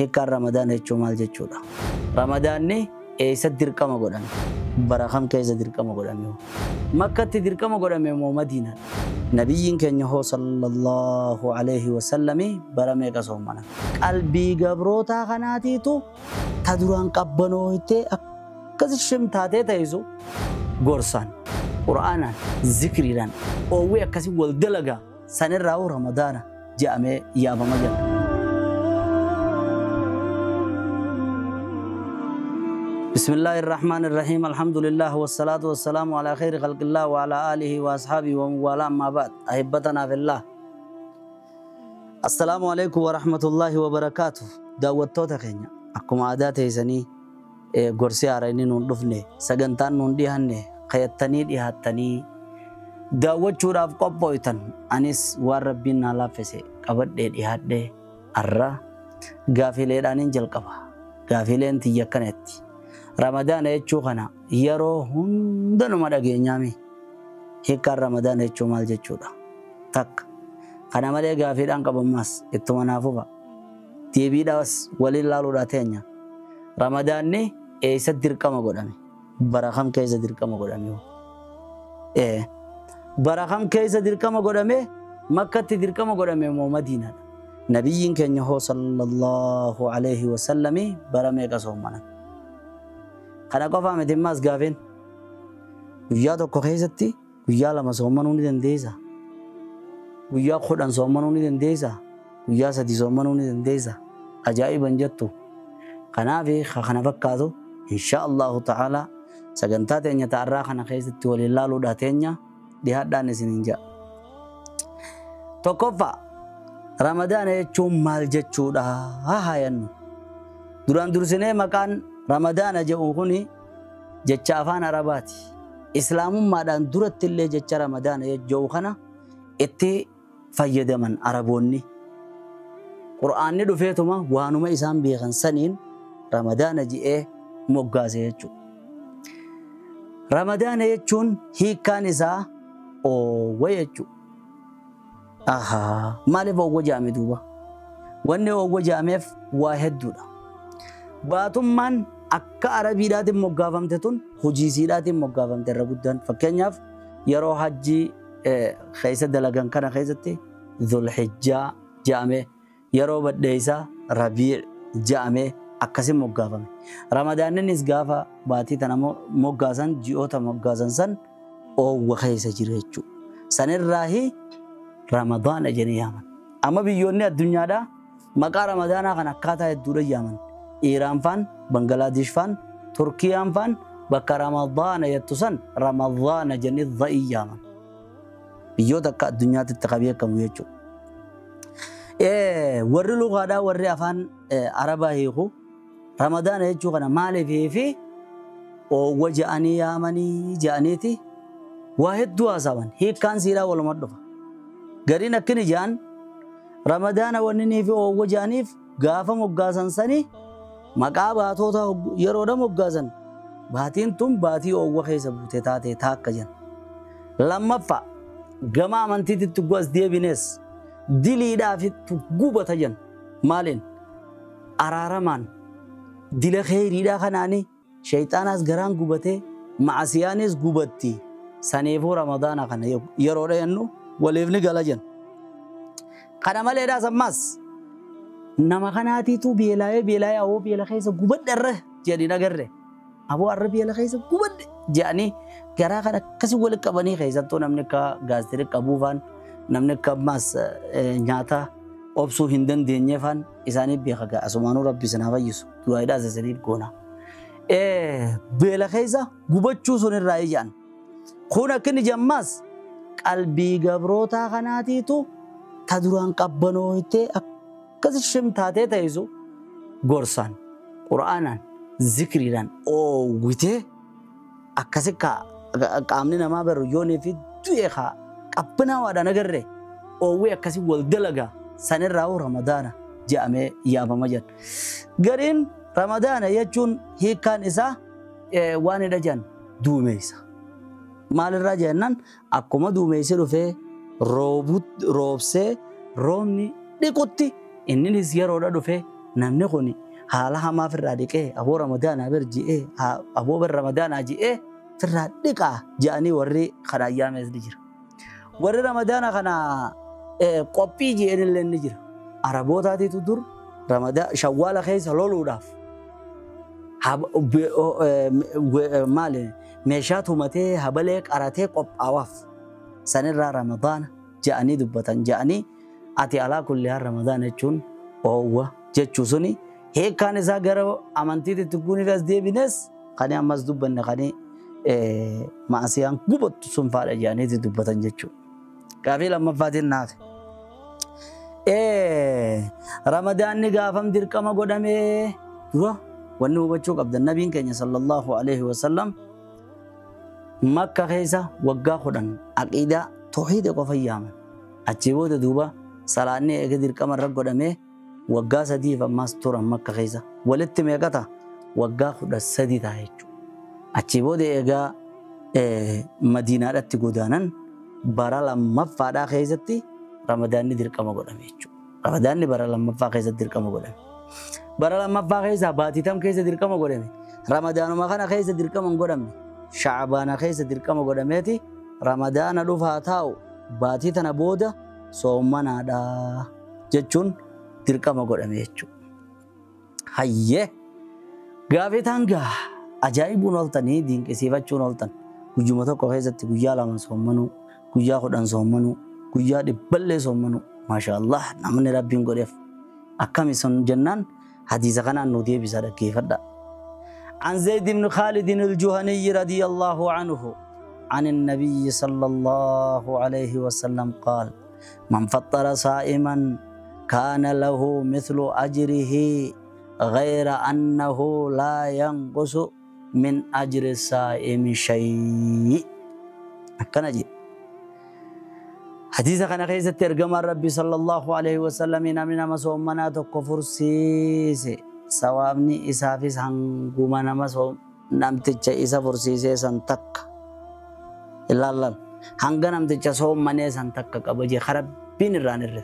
Hiikkaan Ramadaana jechuun maal jechuudha? Ramadaanni eessatti dirqama godhame? Bara kam keessa dirqama godhame? Makkatti dirqama godhame moo Madiinaadha? Nabiyyiin keenya hoo sallallahu alaihi wasallami bara meeqa soomana? Qalbii gabrootaa kanaatiitu ta duraan qabbanooytee akkas shimtaatee ta'isu gorsaan, Qur'aanaan, zikriidhaan oowwee akkasii wal dalagaa sanirraa hoo Ramadaana jedhamee yaamama jira. بسم الله الرحمن الرحيم الحمد لله والصلاة والسلام على خير خلق الله وعلى آله وأصحابه ومن والاه أما بعد أحبتنا في الله السلام عليكم ورحمة الله وبركاته daawwattoota keenya akkuma aadaa teessanii gorsii haaraan nuun dhufne sagantaan nuun dhiyaanne kayattanii dhiyaattanii daawwachuudhaaf qophooytan anis waan rabbiin naa laaffise qabadhee dhiyaadhee arra gaafileedhaanin jalqaba gaafileen tiyya akkanatti Ramadaana jechuu kana yeroo hundanuma dhageenyaami. Hiikkaan Ramadaana jechuu maal jechuudha? Takka. Kana malee gaafiidhaan qabammaas ittuma naaf huba. Deebiidhaas waliin laaluudhaa teenya. Ramadaanni eessatti dirqama godhame? Bara kam keessa dirqama godhame? Bara kam keessa dirqama godhame? Makkatti dirqama godhame moo Madiinaadha? Nabiyyiin keenya hoo sallallahu alaihi wasallami bara meeqa soomanan? Kana qofaa miti ammaas gaafeen guyyaa tokko keessatti guyyaa 2 soomanuu ni dandeessa. Guyyaa 10 soomanuu ni dandeessa. Guyyaa 3 soomanuu ni dandeessa. Ajaa'iban jettu. Kanaaf kana fakkaatu insha Allahu ta'ala sagantaa teenya ta'arraa kana keessatti waliin laaluudhaa teenya dhiyaadhaan isiniin jedha. Tokkoffaa Ramadaana jechuun maal jechuudha haa jennu. Duraan dursinee maqaan Ramadaana jedhu kuni jecha afaan Arabaati. Islaamummaadhaan duratti illee jecha Ramadaana jedhu kana itti fayyadaman Araboonni. Qur'aanni dhufeetuma waanuma isaan beekan saniin Ramadaana jedhee moggaase jechuudha. Ramadaana jechuun hiikkaan isaa oowwa jechuudha. Ahaa, maaliif oowwa jedhame duuba? Wanni oowwa jedhameef waa hedduudha. Baatummaan akka Arabiidhaatiin moggaafamte tun hojiisiidhaatiin moggaafamte irra guddaan. Fakkeenyaaf yeroo hajjii keessa dalagan kana keessatti Dhulhijjaa jedhamee yeroo badheessaa Rabii jedhamee akkasiin moggaafame. Ramadaannis gaafa baatii tana moggaasan ji'oota moggaasan san oowwa keessa jira jechuudha. Sanirraahi Ramadaana jedhanii yaaman. Amma biyyoonni addunyaadhaa maqaa Ramadaanaa kan akkaataa hedduudhaan yaaman. Iiraan faan, Bangaladesh faan, Turkiyaan faan bakka Ramadaana jettu san Ramadaana jennee dha'ii yaaman. Biyyoota akka addunyaatti itti beekamu jechuudha. Warri lugaadhaa warri afaan Arabaa hiiku Ramadaana jechuu kana maaliif fi oowwa jedhanii yaamanii jedhaniiti waa hedduu haasawan. Hiikkaan siidhaa waluma dhufa. Gariin akkini jedhan Ramadaana wanni fi oowwa jedhaniif gaafa moggaasan sanii maqaa baatota yeroodha moggaasan baatiin tun baatii oowwa keessa buute taate taakka jenna. Lammaffaa gama amantiitti as deebines diliidhaaf gubata jenna. Maaliin? Araaramaan dila kheyriidhaa kanaani shayxaanaas garaan gubatee macasiyaanis gubatti saniifuu Ramadaana kana yeroodha jennu waliif ni gala jenna. Kana maleedhaas ammas nama kanaatiitu beelaa'ee beelaa'ee aboo beela keessa gubadhe irra jedhanii agarre. Aboo arra beela keessa gubadhe jedhanii garaa kana akkasii walitti qabanii keessattuu namni akka gaastirii qabuu faan namni akka ammas nyaata obsuu hin dandeenye faan isaaniif beeka ga'a. Asumaanuu rabbi isin haa fayyisu. Du'aadhaas isiniif goona. Beela keessa gubachuu sun irraa ijaan. Kun akka inni jammaas qalbii gabrootaa kanaatiitu ta duraan qabbanooytee akkas shimtaatee ta'isu gorsaan, Qur'aanaan, zikriidhaan oowwitee akkasi qaamni namaa barru yoonii fi du'e haa qabbanaawaadhaan agarre oowwee akkasii wal dalagaa sanirraa hoo Ramadaana jedhamee yaamama jedha. Gariin Ramadaana jechuun hiikkaan isaa waan hidha jedhan duumeessa. Maalirraa jennaan akkuma duumeessi dhufee roobsee roobni dhiqutti inninis yeroodha dhufee Namni kun haala hamaa firraa dhiqee aboo Ramadaanaa bir ji'ee aboo bir Ramadaanaa ji'ee firraa dhiqaa je'anii warri kanaan yaames ni jira. Warri Ramadaana kana qophii ji'een illee ni jira. Arabootaatiitu dur Shawwaala keessa loluudhaaf maali meeshaa tumatee habalee qaratee qophaawaaf sanirraa Ramadaana je'anii dubbatan je'anii ati alaa kulli haa Ramadaana jechuun oowwa jechuu suni hiikkaan isaa gara amantiitti guuniif as deebines kan ammas dubbanne kan maasiyaan gubattu sun faadha je'aniiti dubbatan jechuudha. Gaafii lammaffaatiin naafe. Ramadaanni gaafam dirqama godhamee dura wanni hubachuu qabdan nabiin keenya sallallahu alaihi wasallam Makka keessa waggaa 10 aqiidaa tawhiida qofa yaaman. Achii booda duuba salaanni eega dirqama irra godhamee waggaa 3 ammas turan Makka keessa. Walitti meeqa ta'a? Waggaa 13 ta'a jechuudha. Achii booda eegaa Madiinaadhaatti godaanan bara lammaffaadhaa keessatti Ramadaanni dirqama godhame jechuudha. Ramadaanni bara lammaffaa keessatti dirqama godhame. Bara lammaffaa keessa baatii tam keessa dirqama godhame. Ramadaanuma kana keessa dirqama hin godhamne. Shacbaana keessa dirqama godhameeti Ramadaana dhufaa taa'u baatii tana booda soommanaadha jechuun dirqama godhame jechuudha. Hayyee gaafii taan gaa ajaa'ibuun ooltanii dinqisiifachuun ooltan guyyuma tokko keessatti guyyaa 2 soommanuu guyyaa 10 soommanuu guyyaa 100 soommanuu maashaallah namni rabbiin godheef akkami sun jennaan hadiisa kanaan nu deebisa dhaggeeffadha. عن زيد بن خالد الجهني رضي الله عنه عن النبي صلى الله عليه وسلم قال من فطر صائما كان له مثل أجره غير أنه لا ينقص من أجر الصائم شيء. أكنجي حديث كان خيزة ترجم الربي صلى الله عليه وسلم من مسومنا تكفر سيس سوابني إسافيس هنگوما نمسو نمتچ إسا فرسيسي سنتك إلا الله هنگا نمتچ سومني سنتك كبجي خرب بين الرانر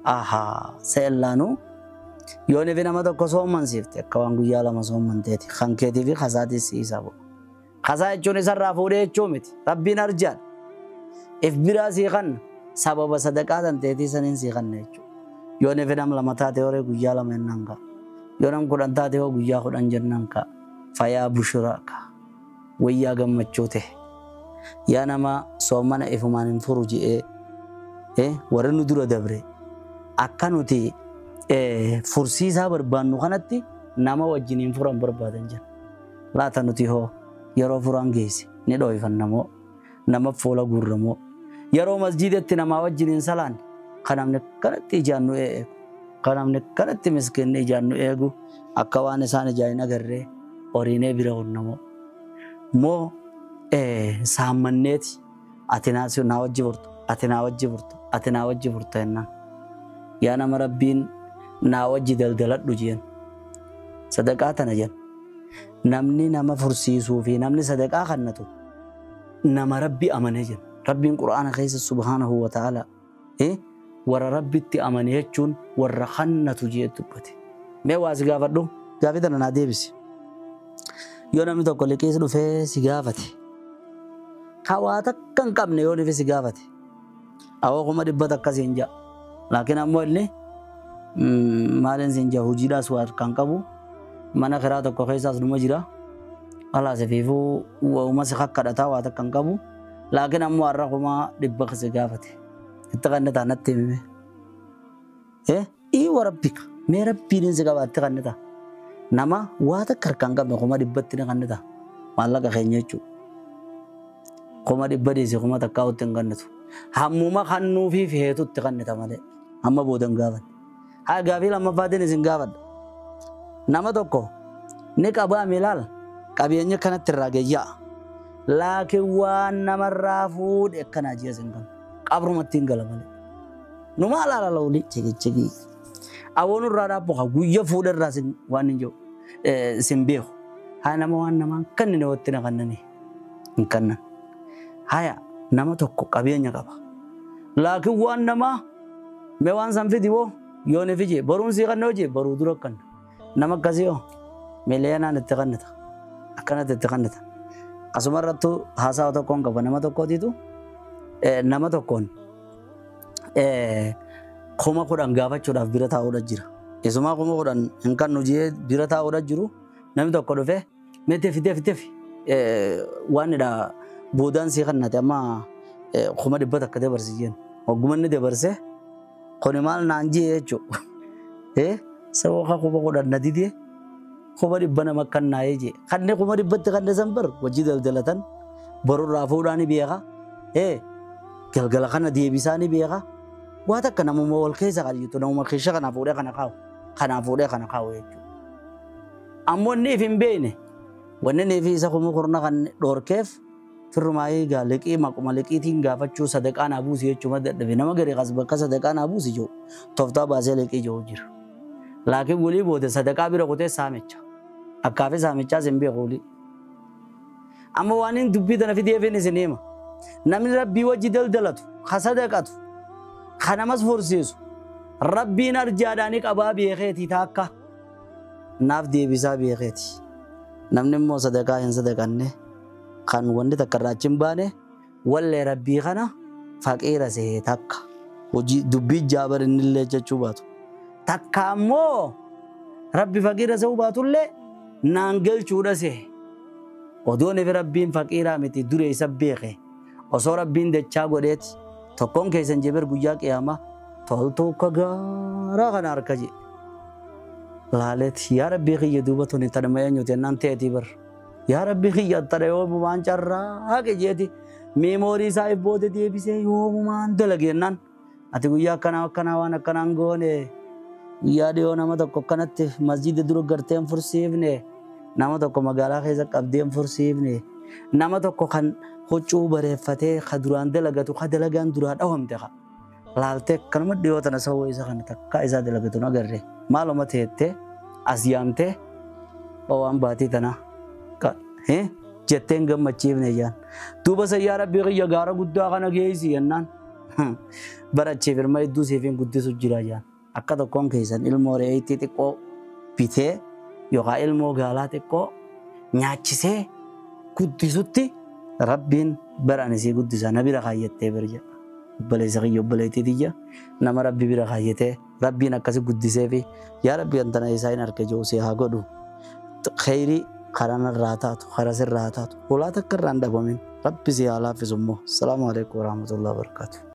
آها سيلانو يوني في نما tokko soomman siifte akka waan guyyaa 2 soomman teeti kan keetii fi kasaatis si bu kasaa jechuun isarraa fuudhee jechuu miti rabbiin arjaan if biraa sii kanna sababa sadaqaa tan teetii saniin sii kanna jechuudha. Yooni fi nam 2 taate horee guyyaa 2 jennaan ka'a. Yoo nam 10 taate hoo guyyaa 10 jennaan ka'a. Fayaa bushuraa ka'a. Wayyaa gammachuu ta'e. Yaa nama soommana ifumaan hin furu je'ee warri nu dura dabre akka nuti fursiisaa barbaannu kanatti nama wajjin hin furan barbaadan jira. Laata nuti hoo yeroo furaan geesse ni dhooyfannamoo nama fuula guurramoo yeroo masjiidatti namaa wajjin hin salaanne kan namni kanatti ijaan nu eegu kan namni kanatti miskiinni ijaan nu eegu akka waan isaan ijaan hin agarree horiinee bira hunnamoo moo saammanneeti ati naa wajji furtu ati naa wajji furtu ati naa wajji furtu jennaan yaa nama rabbiin naa wajji daldaladhu jeen sadaqaa tana jeen namni nama fursiisuu fi namni sadaqaa kannatu nama rabbi amane jeen rabbiin qur'aana keessa subhaanahu wa ta'ala warra rabbitti amane jechuun warra kannatu jee dubbate. Mee waa si gaafadhu gaafii tana naa deebisi. Yoo namni tokko liqiis dhufee si gaafate ka waa takka hin qabne yoo dhufe si gaafate awoo 100,000 akkasiin ja'a laakiin ammoo inni maaliin siin ja'a hojiidhaas waa kan qabu mana kiraa tokko keessaas numa jira alaas fiifuu waa'uma si kakkadhataa waa takka hin qabu laakiin ammoo har'a 100,000 si gaafate itti kannata natti himime ii warabbika mee rabbiin si qaba itti kannata nama waa takka harkaan qabne 100,000 ni kannata maallaqa keenya jechuudha 100,000 dhiise 1,000 itti hin kannatu hammuma kannuufi feetu itti kannata malee amma booda hin gaafanne. Haa gaafii lammaffaatiin isin gaafadha. Nama tokko ni qabaa milaal qabeenya kanatti irraa geeyyaa. Laakiin waan namarraa fuudhe akkanaa ji'a isin kan qabrumatti hin gala malee. Numa laala lawli chigi chigi. Awoon irraa dhaabbu guyya fuudhe irraa isin waan hin jiru isin beeku. Haa nama waan namaan kannine watti na kannani hin kannan. Haya nama tokko qabeenya qaba. Laakiin waan namaa mee waan san fidi woo Yoo ni fije boruun sii kannoo jee boruu dura kanna. Nama akkasii hoo miliyoonaan itti kannata. Akkanatti itti kannata. Asuma irrattuu haasawa tokkoon qaba nama tokkootiitu nama tokkoon 10,000 gaafachuudhaaf bira taa'uudha jira. Isumaa 10,000 hin kannu jee bira taa'uudha jiru namni tokko dhufee mee tefi tefi tefi waan idha boodaan sii kannate amma 100,000 dabarsi jeen. Hogguma inni dabarse kuni maal naan jee jechuudha. Sababa 10,000 na didee 100,000 nama kannaa'ee jee. Kanne 100,000 kanne san bar hojii daldalatan borurraa fuudhaa ni beeka. Galgala kana deebisaa ni beeka. Waa takka namuma wal keessa kan jirtu namuma keessa kana fuudhee kana kaa'u. Kanaa fuudhee kana kaa'u jechuudha. Ammoo inni if hin beekne wanni inni fi isa 10,000 kan dhoorkeef firrumaayii gaa liqii maquma liqiitiin gaafachuu sadaqaa naa buusi jechuudha dadhabe nama gadi kas bakka sadaqaa naa buusi jiru tooftaa baasee liqii jiru jira. Laakiin walii booda sadaqaa bira kutee saamicha. Akkaafi saamichaas hin beeku walii. Amma waan inni dubbii tana fideefin isin hima. Namni rabbii wajji daldalatu, ka sadaqatu, ka namas fursiisu, rabbiin arjaadhaanii qabaa beekeeti taakka. Naaf deebisaa beekeeti. Namni immoo sadaqaa hin sadaqanne kan wanti takka irraa achi hin baane wallee rabbii kana faqiira sehee takka. Hojii dubbii jaabar innillee jechuu baatu. Takka ammoo rabbi faqiira sehuu baatullee naan galchuudha sehe. Odoon ifi rabbiin faqiiraa miti duree isa beeke. Osoo rabbiin dachaa godheeti tokkoon keessan jeber guyyaa qiyaamaa toltuu akka gaaraa kana harka jee. Laaleeti yaa rabbii kiyya duuba tuni tanuma eenyuti jennaan ta'eetii bar. Yaa rabbii kiyya tana yoomumaan carraa haqe jeeti meemoorii isaa booda deebisee yoomumaan dalage jennaan. Ati guyyaa akkanaa akkanaa waan akkanaan goone guyyaa dhiyoo nama tokko akkanatti masjida dura gartee hin fursiifne nama tokko magaalaa keessa qabdee hin fursiifne nama tokko kan huccuu bareeffatee ka duraan dalagatu ka dalagaan duraa dhawamte ka. Laaltee akkanuma dhiyoo tana sawwa isa kana takka isaa dalagatu hin agarre maaluma teettee as yaamtee waan baatii tana jettee hin gammachiifne jaan. Duuba sayyaa rabbii kiyya gaara guddaa kana geessi jennaan barachiif ilma hedduu siif hin guddisu jira jaan. Akka tokkoon keessan ilmoo re'eetti xiqqoo bitee yookaan ilmoo gaalaa xiqqoo nyaachisee guddisutti rabbiin bara ani sii guddisa na bira kaayyattee bira jedha. Obboleessa kiyya obboleettii tiyya nama rabbi bira kaayyatee rabbiin akkasi guddisee fi yaa rabbi antana isaa hin arge jiru si haa godhu. Kheyrii karaa narraa taatu karaa sirraa taatu hulaa takka irraa hin dhabamin rabbi si haa laaffisu immoo. Salaamu alaikum warahmatullahi wabarakatuh.